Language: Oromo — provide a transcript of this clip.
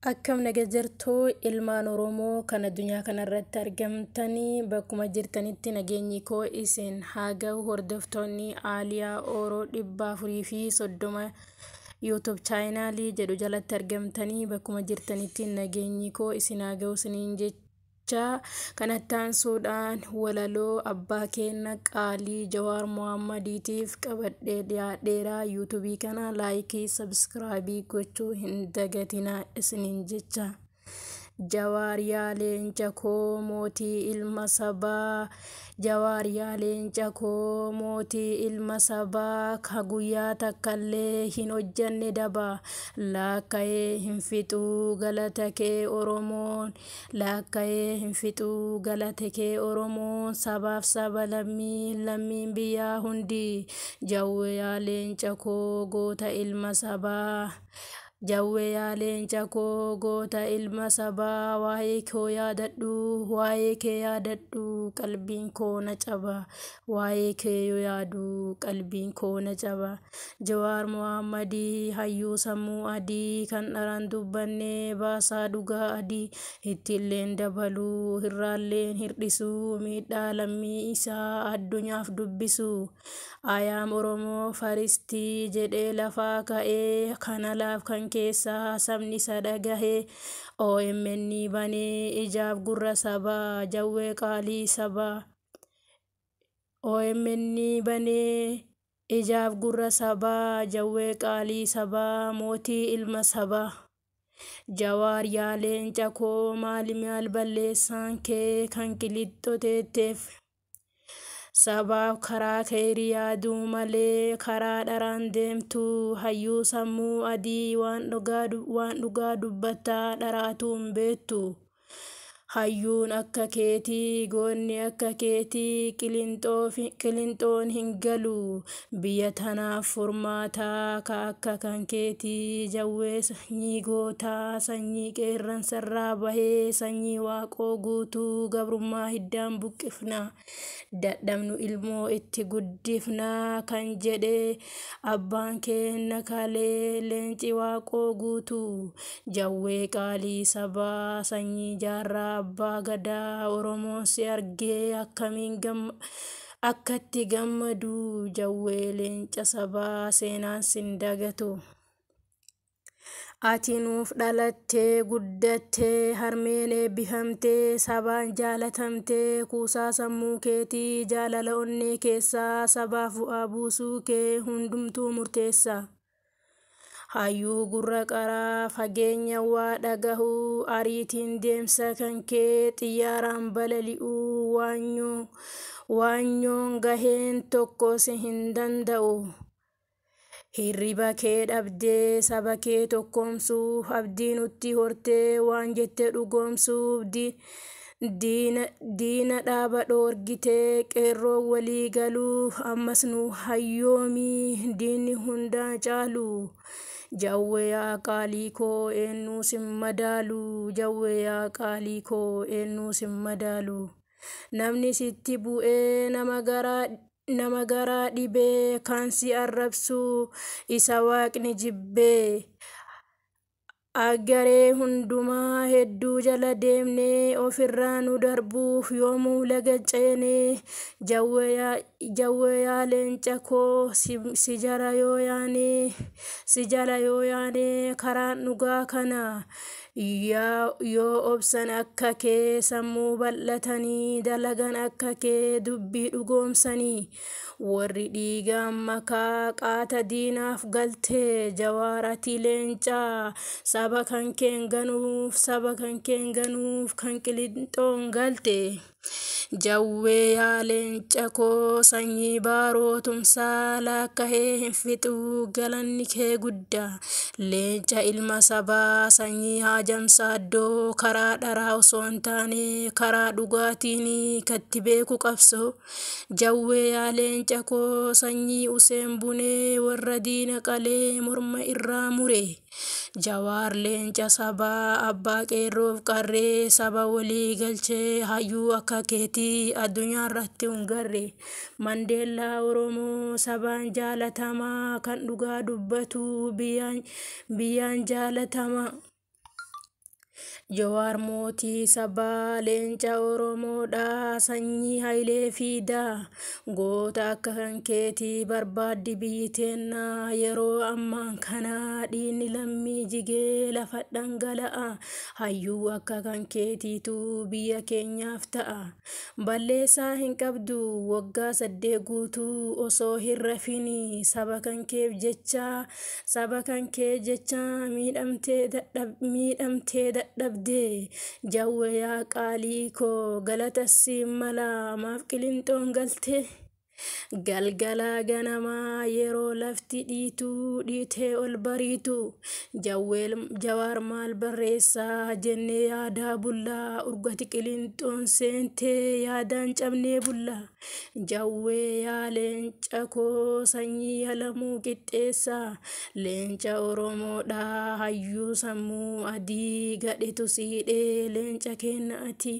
Akkam naga jirtu ilmaan Oromoo kan addunyaa kanarratti argamtanii, bakkuma jirtanitti nageenyi koo isin haa gahu. Hordoftoonni Aaliyaa Ooroo 430 YouTube channelii jedhu jalatti argamtanii, bakkuma jirtanitti nageenyi koo isin haa gahu isiniin jecha. Kanatti aansuudhaan walaloo abbaa keenya qaalii Jawaar Mohammadiitiif qabadhee dhiyaadheera. YouTubeii kana likeii, subscribeii gochuu hin dagatinaa isiniin jecha. Jawaar yaa leenca koo, mootii ilma sabaa. Jawaar yaa leenca koo, mootii ilma sabaa, ka guyyaa takkallee hin hojjanne daba. Laakka'ee hin fixuu galata kee Oromoon, laakka'ee hin fixuu galata kee Oromoon, sabaaf saba lammii, lammiin biyyaa hundi. Jawwee yaa leenca koo, goota ilma sabaa. Jawwee yaa leenca koo, goota ilma sabaa, waa'ee koo yaadadhu, waa'ee kee yaadadhu, qalbiin koo na caba. Waa'ee kee yoo yaadu qalbiin koo na caba. Jawaar Mohammadii, hayyuu sammuu adii, kan dharaan dubbanne, baasaa dhugaa adii, ittiilleen dabaluu, irraalleen hir'isuu, miidhaa lammii isaa addunyaaf dubbisu. "I am Oromoo first" jedhee lafaa ka'ee, kana laaf kan keessaa sabni isa dhagahee, OMN banee ijaaf gurra sabaa, Jawwee qaalii sabaa. OMN banee ijaaf gurra sabaa, Jawwee qaalii sabaa, mootii ilma sabaa. Jawaar yaa leenca koo, maali maal balleessaan kee kan qilixxoo teetteef? Sabaaf karaa keerii yaaduu malee karaa dharaan deemtu. Hayyuu sammuu adii, waan dhugaa dubbattaa, dharaatuu hin beektu. Hayyuun akka keetii, goonni akka keetii qilinxoon hin galu. Biyya tanaaf furmaataa ka akka kan keetii. Jawwee sanyii gootaa, sanyii qeerransarraa bahee, sanyii Waaqoo Guutuu, gabrummaa hiddaan buqqifna, dadhabnu ilmoo itti guddifna kan jedhe abbaan keenya kalee, leenci Waaqoo Guutuu. Jawwee qaalii sabaa, sanyii Jaarraa Abbaa Gadaa, Oromoon si argee akkamiin akkatti gammadu. Jawwee leenca sabaa, seenaan sin dagatu. Ati nuuf dhalattee guddattee, harmeen eebbifamtee, sabaan jaalatamtee. Kuusaa sammuu keetii, jaalala onnee keessaa, sabaaf bu'aa buusuu kee hundumtuu murteessa. Hayyuu gurra qaraa, fageenya waa dhagahuu, ariitiin deemsa kan kee xiyyaaraan balali'uu, waanyoon gaheen tokko si hin danda'u. Hirriba kee dhabdee saba kee tokkoomsuuf, abdii nutti hortee waan jette dhugoomsuuf, diina dhaaba dhoorgitee qeerroo walii galuuf, ammas nu hayyoomii, diinni hundaa caalu. Jawwee yaa qaalii koo, eenyuu sin madaalu? Jawwee yaa qaalii koo, eenyuu sin madaalu? Namni sitti bu'ee nama garaa dhibee, kan si arrabsu isa Waaqni jibbee. Agaree hundumaa hedduu jala deemnee, ofirraa nu darbuuf yoomuu laga ceenee. Jawwee yaa leenca koo, si jala yoo yaanee, si jala yoo yaanee, karaan dhugaa kana. Yoo obsan akka kee sammuu bal'atanii, dalagan akka kee dubbii dhugoomsanii, warri dhiigaan makaa qaata diinaaf galtee. Jawaar, ati leencaa, saba kan keen ganuuf, saba kan keen ganuuf kan qilinxoon galte. Jawwee yaa leenca koo, sanyii Baaroo Tumsaa, laakka'ee hin fixuu galanni kee guddaa. Leenca ilma sabaa, sanyii Haajamsaaddoo, karaa dharaa osoo hin taane karaa dhugaatiin katti beeku qabsoo. Jawwee yaa leenca koo, sanyii Useen Bunee, warra diina qalee morma irraa mure. Jawaar leenca sabaa, abbaa qeerroof qarree, saba walii galchee, hayyuu akka keetii addunyaa irratti hin garre. Mandeellaa Oromoo, sabaan jaalatamaa, kan dhugaa dubbatu, biyyaan jaalatamaa. Jawaar mootii sabaa leenca Oromoodha sanyii Hayilee Fiidaa. Goota akka kan keetii barbaaddi biyyi teenna yeroo ammaa kana dhiigni lammii jigee lafa dhangala'a. Hayyuu akka kan keetiitu biyya keenyaaf ta'a. Balleessaa hin qabdu waggaa 8 guutuu osoo hin rafini saba kan keef jecha saba kan kee jecha miidhamtee dadhabde. Jawwee yaa qaalii koo galata siin mala maaf qilinxoon galte. Galgala ganamaa yeroo lafti dhiitu dhiitee ol bariitu Jawaar maal barreessaa jennee yaadaa bullaa urgati qilinxoon seentee yaadaan cabnee bulla. Jawwee yaa leenca koo sanyii Alamuu Qixxeessaa leenca Oromoodha hayyuu sammuu adii gadhetu siidhee leenca kenna ati.